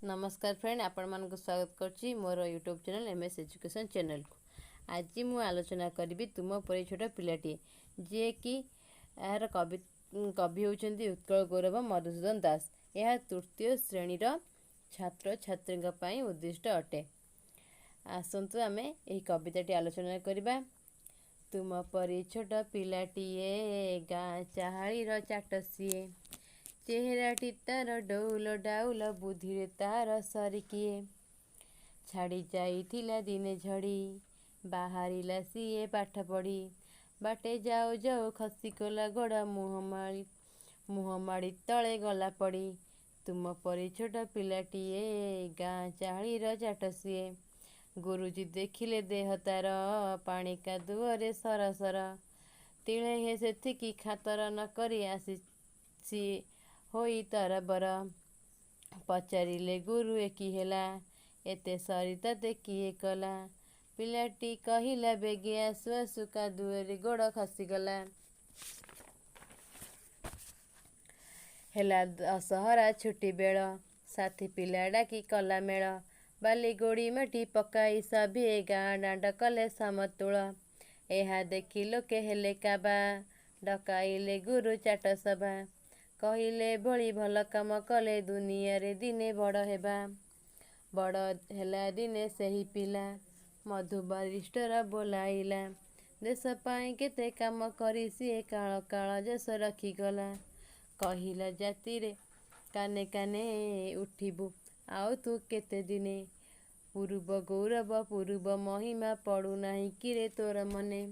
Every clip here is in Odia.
ନମସ୍କାର ଫ୍ରେଣ୍ଡ, ଆପଣମାନଙ୍କୁ ସ୍ୱାଗତ କରୁଛି ମୋର YouTube channel M S education ଚ୍ୟାନେଲ୍କୁ। ଆଜି ମୁଁ ଆଲୋଚନା କରିବି ତୁମ ପରି ଛୋଟ ପିଲାଟିଏ, ଯିଏକି ଏହାର କବି ହେଉଛନ୍ତି ଉତ୍କଳ ଗୌରବ ମଧୁସୂଦନ ଦାସ। ଏହା ତୃତୀୟ ଶ୍ରେଣୀର ଛାତ୍ରଛାତ୍ରୀଙ୍କ ପାଇଁ ଉଦ୍ଦିଷ୍ଟ ଅଟେ। ଆସନ୍ତୁ ଆମେ ଏହି କବିତାଟି ଆଲୋଚନା କରିବା। ତୁମ ପରି ଛୋଟ ପିଲାଟିଏ, ଗାଁ ଚାହାଳିର ଚାଟ ସିଏ। ଚେହେରାଟି ତାର ଡଉଲ ଡାଉଲ, ବୁଦ୍ଧିରେ ତାର ସରି କିଏ? ଛାଡ଼ି ଯାଇଥିଲା ଦିନେ ଝଡ଼ି, ବାହାରିଲା ସିଏ ପାଠ ପଢ଼ି। ବାଟେ ଯାଉ ଯାଉ ଖସିଗଲା ଗୋଡ଼, ମୁହଁ ମାଡ଼ି ତଳେ ଗଲା ପଡ଼ି। ତୁମ ପରି ଛୋଟ ପିଲାଟିଏ, ଗାଁ ଚାହାଳିର ଚାଟ ସିଏ। ଗୁରୁଜୀ ଦେଖିଲେ ଦେହ ତାର ପାଣି କାଦୁଅରେ ସରସର। ତିଳେ ହେଁ ସେଥିକି ଖାତର ନ କରି ଆସିଛି ହୋଇ ତରବର। ପଚାରିଲେ ଗୁରୁ, ଏ କି ହେଲା, ଏତେ ସରି ତତେ କିଏ କଲା? ପିଲାଟି କହିଲା, ବେଗେ ଆସୁ ଆସୁ କାଦୁଅରେ ଗୋଡ଼ ଖସିଗଲା। ହେଲା ଦଶହରା ଛୁଟି ବେଳ, ସାଥୀ ପିଲା ଡାକି କଲା ମେଳ। ବାଲି ଗୋଡ଼ି ମାଟି ପକାଇ ସଭିଏ ଗାଁ ଦାଣ୍ଡ କଲେ ସମତୁଳ। ଏହା ଦେଖି ଲୋକେ ହେଲେ କାବା, ଡକାଇଲେ ଗୁରୁ ଚାଟ ସଭା। କହିଲେ, ଏଭଳି ଭଲ କାମ କଲେ ଦୁନିଆରେ ଦିନେ ବଡ଼ ହେବା। ବଡ଼ ହେଲା ଦିନେ ସେହି ପିଲା, ମଧୁ ବାରିଷ୍ଟର ବୋଲାଇଲା। ଦେଶ ପାଇଁ କେତେ କାମ କରି ସିଏ କାଳ କାଳ ଯଶ ରଖିଗଲା। କହିଲା ଜାତିରେ କାନେ କାନେ, ଉଠିବୁ ଆଉ ତୁ କେତେ ଦିନେ? ପୂରୁବ ଗୌରବ ପୂରୁବ ମହିମା ପଡ଼ୁନାହିଁ କିରେ ତୋର ମନେ?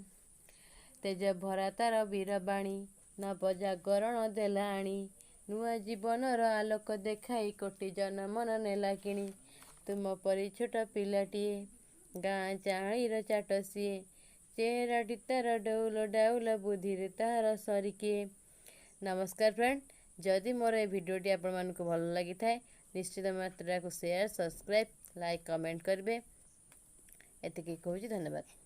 ତେଜ ଭରା ତାର ବୀରବାଣୀ ନବ ଜାଗରଣ ଦେଲା ଆଣି। ନୂଆ ଜୀବନର ଆଲୋକ ଦେଖାଇ କୋଟି ଜନମନ ନେଲା କିଣି। ତୁମ ପରି ଛୋଟ ପିଲାଟିଏ, ଗାଁ ଚାହାଳିର ଚାଟ ସିଏ। ଚେହେରାଟି ତାର ଡଉଲ ଡାଉଲ, ବୁଦ୍ଧିରେ ତାହାର ସରି କିଏ? ନମସ୍କାର ଫ୍ରେଣ୍ଡ, ଯଦି ମୋର ଏ ଭିଡ଼ିଓଟି ଆପଣମାନଙ୍କୁ ଭଲ ଲାଗିଥାଏ, ନିଶ୍ଚିତ ମାତ୍ରାରେ ସେୟାର, ସବସ୍କ୍ରାଇବ୍, ଲାଇକ୍, କମେଣ୍ଟ କରିବେ। ଏତିକି କହୁଛି, ଧନ୍ୟବାଦ।